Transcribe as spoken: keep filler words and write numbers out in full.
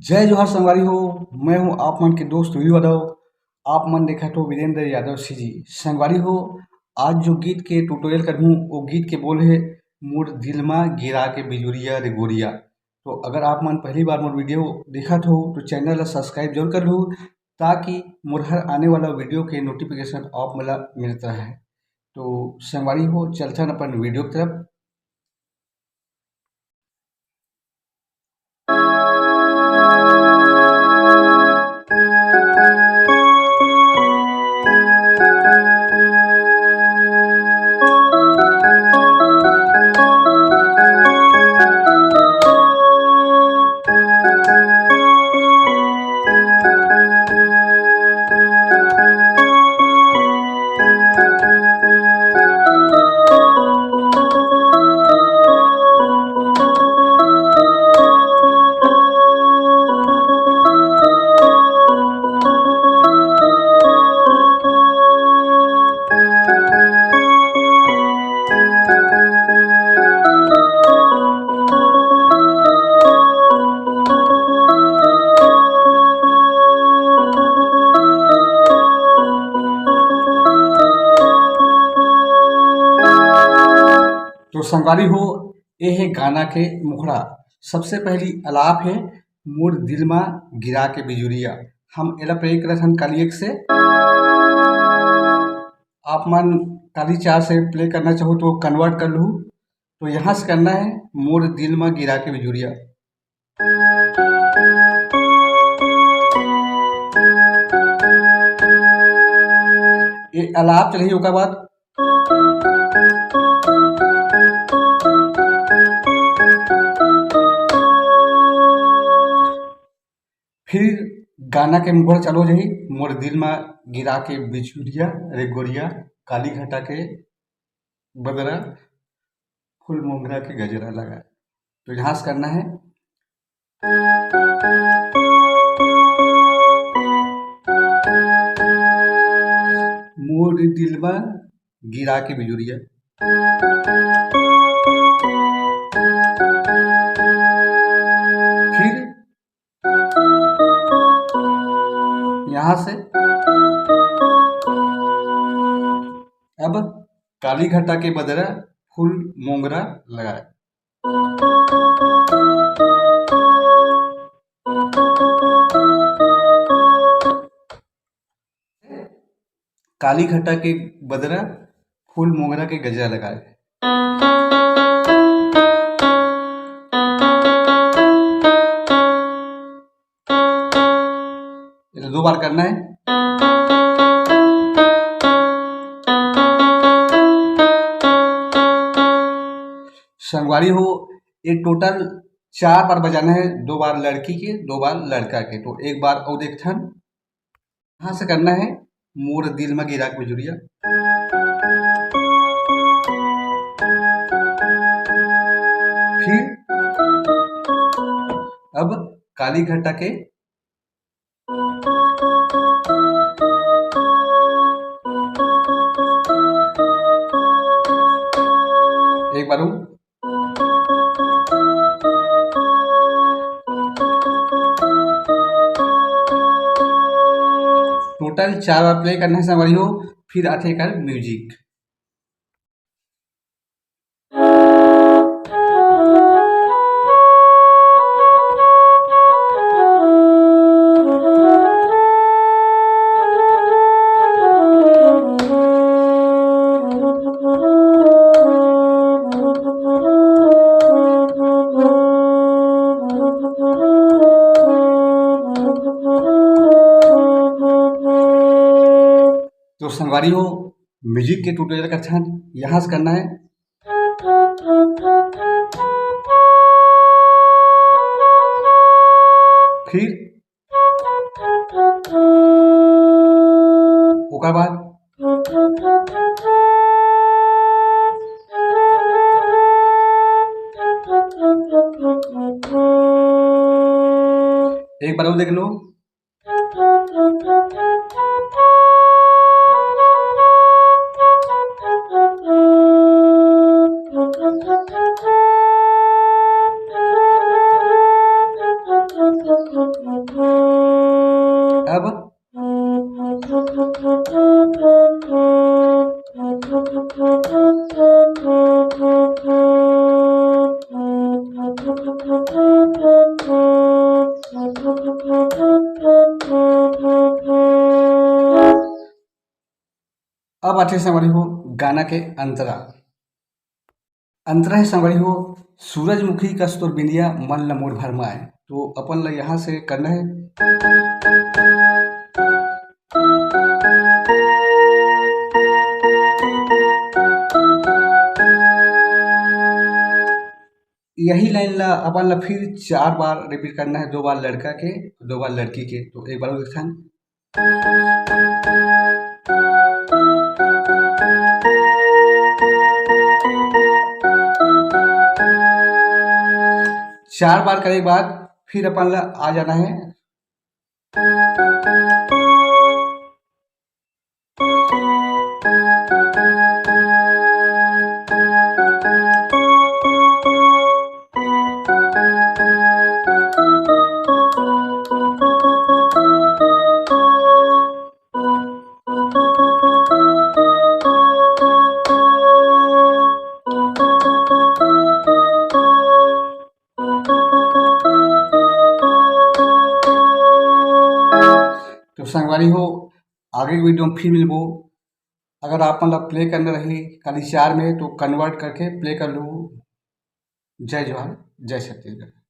जय जोहार संगवारी हो, मैं हूं आप मन के दोस्त वीरू यादव। आप मन देखत हो वीरेंद्र यादव सीजी। संगवारी हो, आज जो गीत के ट्यूटोरियल करहूं, वो गीत के बोल हे मोर दिल मा गिरा के बिजुरिया रे गोरिया। तो अगर आप मन पहली बार मोर वीडियो देखत हो, तो चैनल ला सब्सक्राइब जरूर कर लू, ताकि मोर हर आने वाला वीडियो के नोटिफिकेशन आप मन ला मिलत रहे। तो संगवारी हो, चलथन अपन वीडियो की तरफ। तो संगवारी हो, ये हे गाना के मुखड़ा। सबसे पहली अलाप हे मोर दिल मा गिरा के बिजुरिया। हम एला प्ले करत हन काली एक से। आप मन काली चार से प्ले करना चाहो तो कन्वर्ट कर लू। तो यहाँ से करना है मोर दिल मा गिरा के बिजुरिया। ये अलाप चलही, ओकर बाद फिर गाना के मुखड़ा चालू हो जाही, मोर दिल मा गिरा के बिजुरिया रे गोरिया, काली घटा के बदरा, फूल मोंगरा के गजरा लगा। तो यहाँ से करना है मोर दिल मा गिरा के बिजुरिया। फिर यहाँ से अब काली घटा के बदरा फूल मोंगरा लगाए। काली घटा के बदरा फूल मोंगरा के गजरा लगाए। ये तो दो बार करना है। संगवारी हो, ये टोटल चार बार बजाना है, दो बार लड़की के, दो बार लड़का के। तो एक बार और देखथन। यहाँ से करना है मोर दिल मा गिरा के बिजुरिया। फिर अब काली घटा के एक बार और। टोटल चार बार प्ले करना है संगवारी हो, फिर आथे एकर म्यूजिक। तो संगवारी हो, म्यूजिक के ट्यूटोरियल करथन, यहाँ से करना है। फिर ओकर बाद एक बार और देख लो। अब अब आथे संगवारी हो गाना के अंतरा। अंतरा है संगवारी हो, सूरजमुखी कस तोर बिंदिया मन ल मोर भरमाए। तो अपन ल यहाँ से करना है। यही लाइन ला अपन ला फिर चार बार रिपीट करना है, दो बार लड़का के, दो बार लड़की के। तो एक बार और देखथन। चार बार करे के बाद फिर अपन ला आ जाना है। तो संगवारी हो, आगे के वीडियो में फिर मिलबो। अगर आप मन ला प्ले करना रही खाली चार में, तो कन्वर्ट करके प्ले कर लू। जय जोहार, जय छत्तीसगढ़।